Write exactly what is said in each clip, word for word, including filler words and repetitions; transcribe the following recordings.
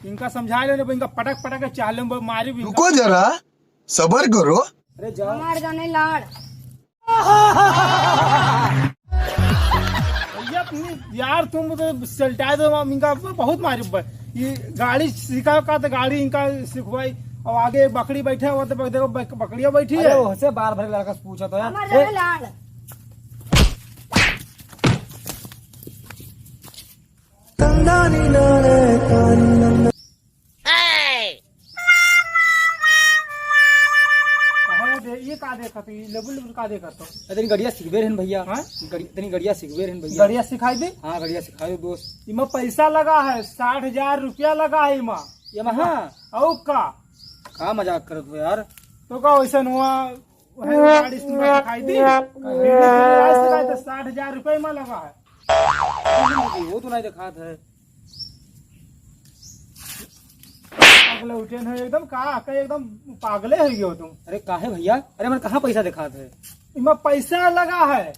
इनका समझा ले, इनका पटक पटक के चाले में मारी भी इनका। रुको जरा, सबर करो। अरे जा। हमार जाने लाड़। भैया, तुम, यार, तुम तो सलटाए दो, हम इनका बहुत मारी ब-, ये गाड़ी सिखाओ का तो गाड़ी इनका सिखवाई। और आगे बकरी बैठे हुआ तो ब-, देखो, बक-, बकरिया बैठी अरे है। ओहसे बार भर लड़का से पूछा तो यार। हमार ए, जाने लाड़। कहाँ दे, ये का देखत, ये लेबुल लेबुल का देखत हो? अरे, तनी गड़िया सिखबे रहन भैया। हाँ? गड़ी-, तनी गड़िया सिखबे रहन भैया। गड़िया सिखाई दे? हाँ, गड़िया सिखाई दो दोस्त। इमा पैसा लगा है, साठ हजार रुपया लगा है इमा। ये मा, हाँ। और का? का मजाक करत हो यार? तो का वैसे नुआ, वही गाड़ी से सिखाई दी। बीड़ी पीने आज सिखाई तो साठ हजार रुपया इमा लगा है। वो तो नहीं दिखात है। पागल उठे न एकदम, का, का एकदम पागले हो गयो तुम। अरे काहे भैया? अरे मन कहाँ पैसा दिखात है? इमा पैसा लगा है।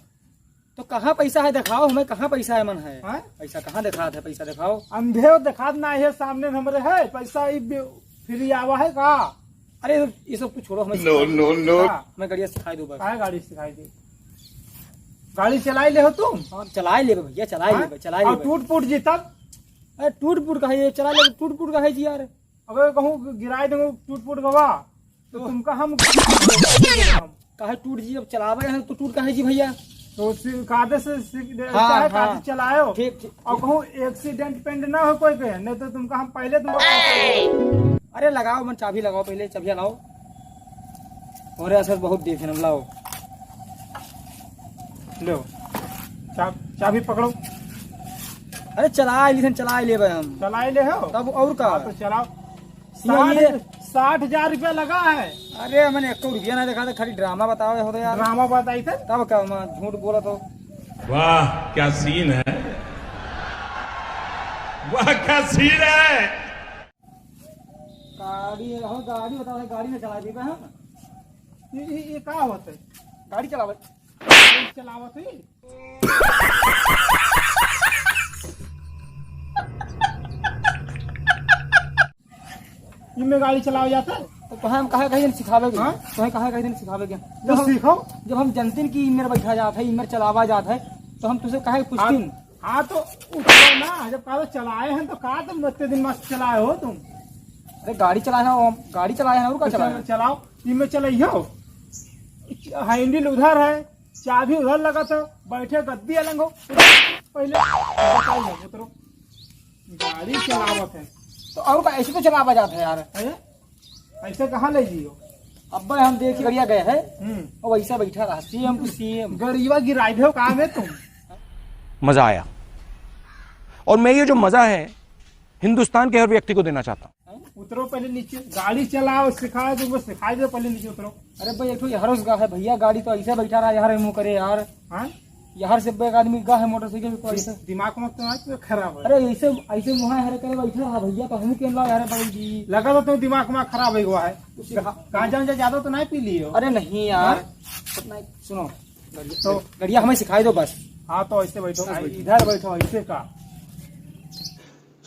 तो कहाँ पैसा है दिखाओ हमें, कहाँ पैसा है मन है? हाँ? पैसा कहाँ दिखात है, पैसा दिखाओ। अंधे हो दिखात ना है, सामने हमरे है पैसा, ई बे-, फ्री आवा है का? अरे ये सब कुछ छोड़ो, हमें No, no, no। हाँ। हमें गड़िया सिखाई दो बस। काहे गाड़ी सिखाई दे? गाड़ी चलाई ले हो तुम? हाँ, चलाई लेबे भैया, चलाई हाँ? लेबे, चलाई और लेबे। टूट फूट जी तब? अरे टूट फूट का है ये, चला ले, टूट फूट का है जी यार। अबे कहूँ गिराए देंगे टूट फूट गवा, तो हाँ। तुमका हम काहे टूट जी, अब चलावे हैं तो टूट काहे जी भैया? तो सि-, कादे से सीख दे, हाँ, चाहे हाँ। कादे चलायो। ठीक, ठीक। और कहूँ एक्सीडेंट पेंड ना हो कोई पे, नहीं तो तुमका हम पहले तुमको अरे लगाओ, मन चाबी लगाओ, पहले चाबिया लाओ। और ऐसा बहुत देखे हम, लाओ। लो, चा-, चाबी पकड़ो। अरे चला लिसन, चला लेबे हम। चला ले हो? तब और का? हाँ, तो चलाओ। ये, साठ, ये। साठ हजार रुपया लगा है। अरे, मैंने एक रुपया ना देखा था, खाली ड्रामा बतावे हो तो यार। ड्रामा बताई थे? तब का, मैं झूठ बोला तो। वाह, क्या सीन है, वाह, क्या सीन है। गाड़ी हो, गाड़ी बताओ, गाड़ी में चला देबे हम। ये, ये, ये का होत है? गाड़ी चलावे। गाड़ी चलावत है? इमे गाड़ी चलावे जाता है? तो तोहे हम काहे कहीं सिखावे गए? हाँ? तोहे काहे कहीं सिखावे गए? तो जब हम, सीखो। जब हम जनते कि इमेर बैठा जात है, इमेर चलावा जात है, तो हम तुझसे काहे पूछतीन? हाँ, तो उठो ना, जब कहा चलाए हैं तो कहा तुम इतने दिन मस्त चलाए हो तुम? अरे गाड़ी चलाए हैं, हम गाड़ी चलाए हैं और का तो चलाए चल-, हैं? चलाओ, इमे चलाइयो। हैंडल उधर है, चाबी उधर लगा था, बैठे गद्दी अलंग हो। पहले बताइए, उतरो। गाड़ी चलावत है। तो और का ऐसे तो चलावा जात है यार। अरे, ऐसे कहाँ ले जियो? अब्बे हम देख के गड़िया गए हैं। हम्म। और वैसा बैठा रहा, सीएम टू सीएम। गड़िया गिराई दे हो, काम है तुम। मजा आया। और मैं ये जो मजा है, हिंदुस्तान के हर व्यक्ति को देना चाहता हूँ। उतरो पहले नीचे, गाड़ी चलाओ, सिखाए तुमको, सिखाई दो, पहले नीचे उतरो। अरे भाई, एक ठो यहर से गा है भैया, गाड़ी तो ऐसे बैठा रहा, यहर मुँह करे यार। हाँ? यहर से एक आदमी गा है मोटरसाइकिल पर ऐसे। दिमाग में तो आज तो खराब है। अरे ऐसे, ऐसे मुँह हर करे बैठा रहा भैया, तो हम के ला यार बड़ी जी। लगा तो तुम दिमाग में खराब है हुआ है। उससे कहा, गांजा वांजा ज्यादा तो नहीं पी लियो? अरे नहीं यार। हाँ? नहीं, सुनो, तो गड़िया हमें सिखाई दो बस। हाँ, तो ऐसे बैठो, बस बैठो। इधर बैठो, ऐसे का।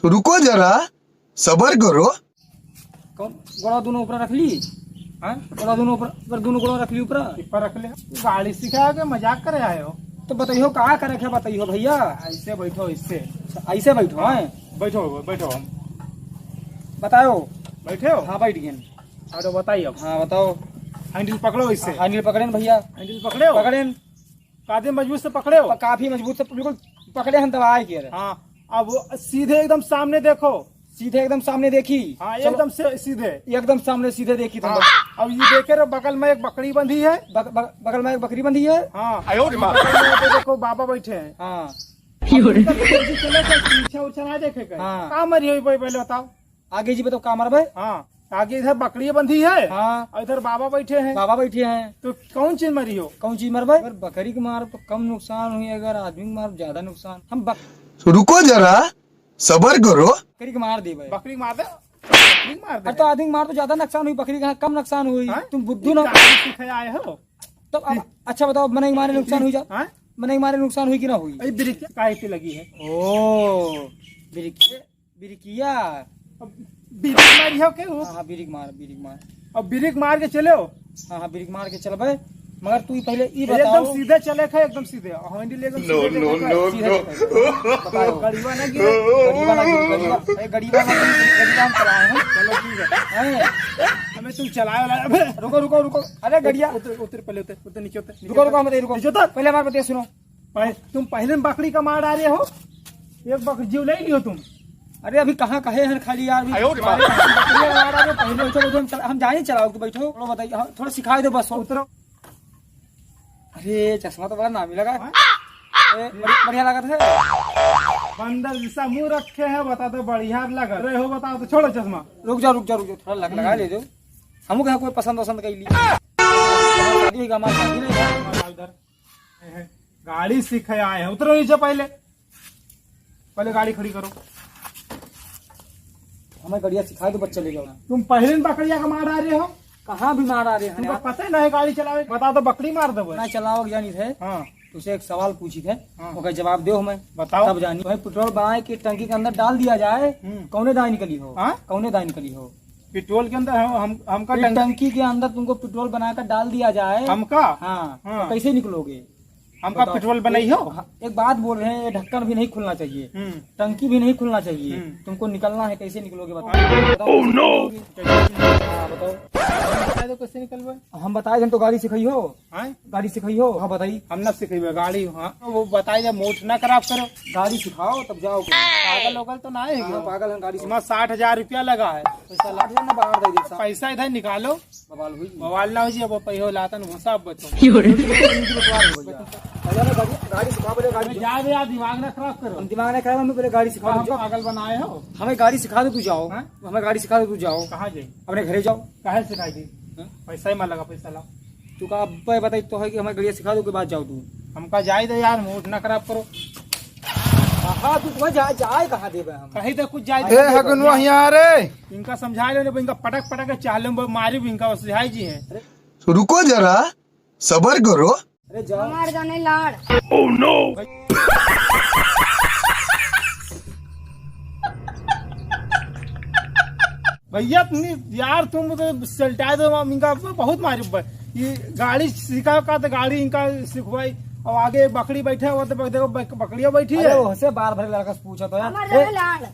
तो रुको जरा, सबर करो। कौन? गोड़ा दोनों ऊपर रख ली? हाँ? गोड़ा दोनों ऊपर, ऊपर दोनों गोड़ा रख ली ऊपर? ऊपर रख ले। गाड़ी सिखा के मजाक करे आए हो? तो बताइयो, का करे के बताइयो भैया? ऐसे बैठो, इससे। ऐसे बैठो, हाँ। हैं? बैठो, बैठो हम। बताओ। बैठे हो? हाँ, बैठ गए। हाँ, तो बताइए अब। हाँ, बताओ। हैंडल पकड़ो इससे। हाँ, हैंडल पकड़े न भैया। हैंडल पकड़े हो? पकड़े न। काफी मजबूत से पकड़े हो? प-, काफी मजबूत से बिल्कुल पकड़े हैं, दबाए के रहे। हाँ, अब वो सीधे एकदम सामने देखो। सीधे एकदम सामने देखी। हाँ, चलो। एकदम से सीधे। एकदम सामने सीधे देखी तुम हाँ, लोग। अब ये देखे रहो, बगल में एक बकरी बंधी है। बग-, बग-, बगल में एक बकरी बंधी है। हाँ। आयो रे माँ। बगल में तो देखो, बाबा बैठे हैं। हाँ। अब इधर से जल्दी चले तो पीछे उछल ना देखे कहीं। हाँ। कहाँ मरी हुई भाई, पहले बताओ। आगे जी बताओ, का मरबे? हाँ, आगे इधर बकरी बंधी है। हाँ। और इधर बाबा बैठे हैं। बाबा बैठे हैं। तो कौन चीज मरी हो? कौन चीज मरबे? अगर बकरी के मार तो कम नुकसान हुई, अगर आदमी के मार ज्यादा नुकसान। हम बक- तो रुको जरा, सबर करो। बकरी के मार देबे। बकरी के मार दे, बकरी के मार दे। अरे तो आदमी के मार तो ज्यादा नुकसान हुई, बकरी का कम नुकसान हुई। हाँ? तुम बुद्धू ना। गाड़ी सीखे आए हो? तो अब अच्छा बताओ, मनई के मारे नुकसान हुई जा? हाँ? मनई के मारे नुकसान हुई कि ना हुई? अरे ब्रेक काहे पे लगी है? ओ, ब्रेक। बिरिकिया, अब ब्रेक मारी हो के वो? हाँ, हाँ, ब्रेक मार, ब्रेक मार। अब ब्रेक मार के चले हो? हाँ, हाँ, ब्रेक मार के चलबे। मगर तू ही पहले ई एकदम बताओ। सीधे चले खे, एकदम सीधे। हैंडल एकदम सीधे देखे खे। सीधे देखे खे। बताओ। गड़ीवा ना गिरे। गड़ीवा ना गिरे, गड़ीवा। ए, गड़ीवा ना गिरे, गड़ीवा हम चलाए हैं। चलो, ठीक है। हैं? हमें तुम चलाए वाला, अबे। रुको, रुको, रुको। अरे, गड़िया। उतर, उतर, पहले उतर, उतर, नीचे उतर, नीचे रुको, रुको, उतर। हम बताइए, रुको। नीचे उतर। पहले हमारे बात ये सुनो। पहले तुम पहले में बकरी का मार डारे हो, एक बकरी जीव ले लियो तुम। अरे, अभी कहाँ कहे हैं खाली यार, अभी आयो रे बाप। बकरी का मार डारे हो, पहले उठो, उठो, हम चला-, हम जाए चलाओ, तो बैठो, थोड़ा बताइए, हाँ, थोड़ा सिखाई दो बस, उतरो। अरे, चश्मा तो बड़ा नामी लगा। हाँ? ए, बढ़िया, बढ़िया लागत है। बंदर जैसा मुंह रखे है, बता दो, बढ़िया लगा रहे हो, बताओ तो, छोड़ो चश्मा। रुक जाओ, रुक जाओ, रुक जाओ, थोड़ा लग, लगा ले दो। हमको यहाँ कोई पसंद वसंद कइली। शादी होई, हमार शादी नहीं है। गाड़ी सीखे आए हैं, उतरो नीचे पहले, पहले गाड़ी खड़ी करो। हमें गड़िया सिखाए दो, बच्चा ले जाओ। तुम पहले दिन बकरिया का मार आ रहे हो। कहाँ भी मार आ रहे हैं तुमको यार? पता ही नहीं गाड़ी चलावे, बता दो, बकरी मार दो बस। ना चलाओ, जानी थे। हाँ। तुझसे एक सवाल पूछी थे, हाँ। ओकर जवाब दो हमें। बताओ। तब जानी। भाई, पेट्रोल बनाए के टंकी के अंदर डाल दिया जाए, हम्म। कौने दाई निकली हो? हाँ? कौने दाई निकली हो? पेट्रोल के अंदर हम, हम, हमका ये टंक- टंकी के अंदर तुमको पेट्रोल बनाकर डाल दिया जाए। हमका? हाँ, हाँ। तो कैसे निकलोगे? हमका बताओ। पेट्रोल बनाई हो? हाँ, एक बात बोल रहे हैं, ये ढक्कन भी नहीं खुलना चाहिए, हम्म। टंकी भी नहीं खुलना चाहिए। हम्म। तुमको निकलना है, कैसे निकलोगे बताओ? हाँ। बताओ। Oh no! कैसे निकलोगे? हाँ, बताओ। बताए तो कैसे निकलबे? हम बताए, हम तो गाड़ी सिखाई हो। हाँ? गाड़ी सिखाई हो? हाँ, बताई। हम ना सिखाई गाड़ी, हाँ। तो वो बताए, जब मूड ना खराब करो। गाड़ी सिखाओ, तब जाओ। पागल वगल तो ना है हाँ, क्या? पागल हम गाड़ी सिखा- साठ हजार रुपया लगा है। पैसा लाख ना बाहर दे दे साहब। पैसा इधर निकालो। बवाल हुई। बवाल ना हो जी, अब पहियो लातन घुसा अब बचो। पहले ना गाड़ी, गाड़ी सिखा, पहले गाड़ी अबे जा बे यार, दिमाग ना खराब करो। हम दिमाग ना खराब, हमें पहले गाड़ी सिखा दो। पागल बनाए हो। हमें गाड़ी सिखा दो, तू जाओ। हाँ? हमें गाड़ी सिखा दो, तू जाओ। कहाँ जाए? अपने घरे जाओ। काहे सिखाई दी? हाँ? पैसा ही मत लगा, पैसा लाओ। तू का अब बताई तो है कि हमें गड़िया सिखा दो, के बाद जाओ तू। हमका जाए दो यार, मूड ना खराब करो। हाँ, तू तुम्हें जा, जाए कहाँ देबे हम? कहीं तो कुछ जाए ए, दे। हगनुआ हियाँ रे। इनका समझा लो ना, इनका पटक पटक के चाले में मारी भी इनका, समझाई जी हैं। तो रुको जरा, सबर करो। अरे जाओ। हमार जाने लाड़। Oh no! भैया, तुम यार, तुम तो सलटा दो, हम इनका बहुत मारी ब-, ये गाड़ी सिखा का तो गाड़ी इनका सिखवाई, और आगे बकरी बैठे हुआ तो बक-, देखो बक-, बकरिया बैठी अरे है। ओहसे बार भर लड़का से पूछा तो यार। हमार ए, जाने लाड़।